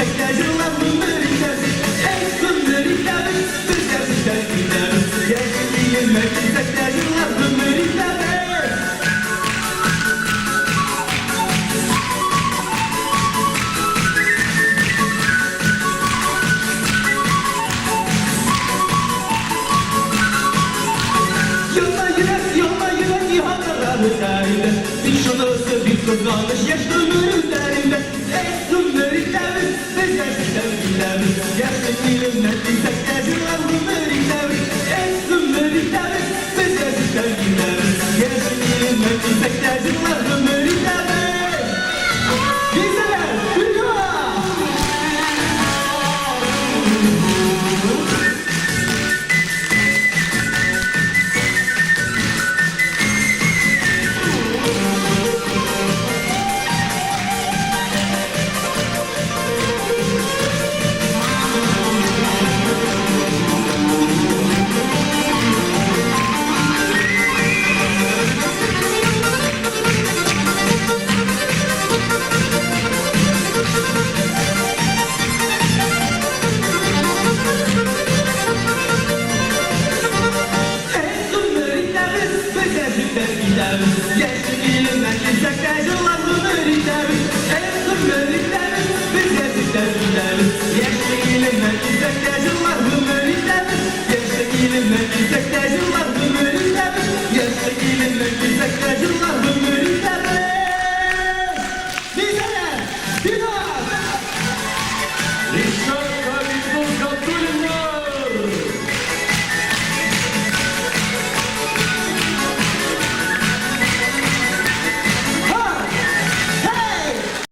дисәк тә җырлап гомер итәбез. Эх, гомер итәбез, без яшьлектән китәбез. Яшьлек киленмә дисәк тә җырлап гомер итәбез. Яна йөрәк, яна йөрәк, янарга бетәр инде. Тик шунысы бик кызганыч, яшь гомер үтәр инде. Эх, гомер итәбез, без яшьлектән китәбез. Яшьлек киленнән дисәк тә җырлап гомер итәбез. Эх, гомер итәбез, без яшьлектән китәбез. Яшьлек киленнән дисәк тә җырлап гомер итәбез. Гизәләр, вперед! Эх, гомер итәбез, без яшьлектән китәбез. Яшьлек иленнән килсәк тә, җырлап гомер итәбез. Эх, гомер итәбез, без яшьлектән китәбез. Яшьлек иленнән килсәк тә, җырлап гомер итәбез. Яшьлек иленнән килсәк тә.